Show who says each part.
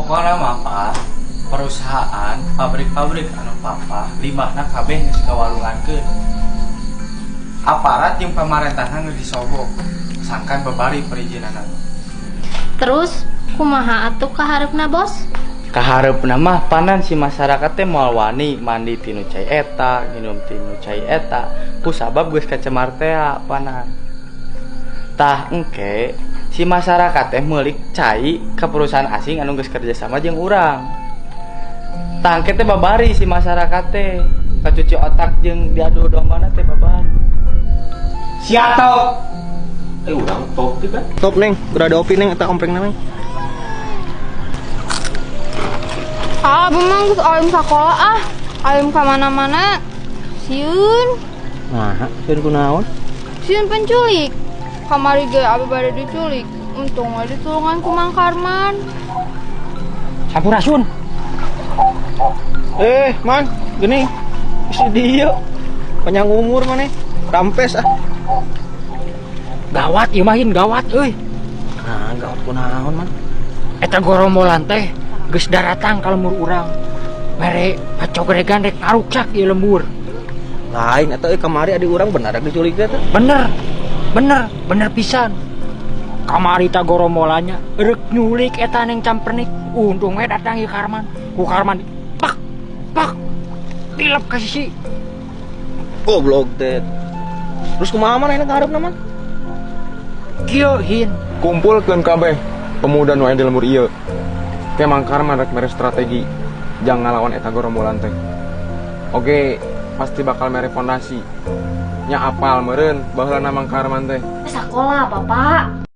Speaker 1: Pokoknya mah apa perusahaan pabrik-pabrik anu papa limbahna kabeh geus kawalungankeun. Aparat jeung pamarentahna geus disogok sangkan babari perizinanna.
Speaker 2: Terus kumaha atuh kahareupna, Bos?
Speaker 1: Kahareupna mah panan si masyarakat teh moal wani mandi tinu cai eta, nginum tinu cai eta, ku sabab geus kacemar tea panan. Tah, engke si masyarakat teh meulik cai ke perusahaan asing anu geus kerja sama jeung urang. Tah, engke teh babari si masyarakat teh kacuci otak jeung diadu dombana teh babari.
Speaker 3: Siap top. Eh, urang top juga.
Speaker 4: Top, Neng, udah ada opi, Neng, eta komplek, Neng.
Speaker 5: Ah, memang geus alim sakola ah. Alim ka mana-mana. Sieun.
Speaker 4: Nah, sieun kunaon?
Speaker 5: Sieun penculik. Kamari ge abi bade diculik. Untung we ditulungan ku Mang Karman.
Speaker 3: Sampurasun.
Speaker 4: Eh, Man, gini. Si dia. Panjang umur maneh. Rampes ah.
Speaker 3: Gawat ieu mah, Hin, gawat euy.
Speaker 4: Nah, gawat kunaon, Man?
Speaker 3: Eta gorombolan teh geus daratang ka lembur urang. Mere pacogregan rek ngaruksak ieu lembur.
Speaker 4: Lain eta euy, kamari adi urang bener rek diculik teh.
Speaker 3: Bener. Bener, bener pisan. Kamari ta gorombolannya rek nyulik eta Neng Campernik. Untung we datang ieu Karman. Ku Karman pak pak tilep ka sisi.
Speaker 4: Goblok teh. Terus kumaha, Man, ayeuna kaharepna, Man?
Speaker 3: Kieu, Hin.
Speaker 6: Kumpulkeun kabeh pemuda nu aya di lembur ieu. Ke Mang Karman rek mere strategi jang ngalawan eta gorombolan teh. Oke, pasti bakal mere fondasi. Nya apal meureun baheulana Mang Karman teh.
Speaker 2: Sekolah, Bapak.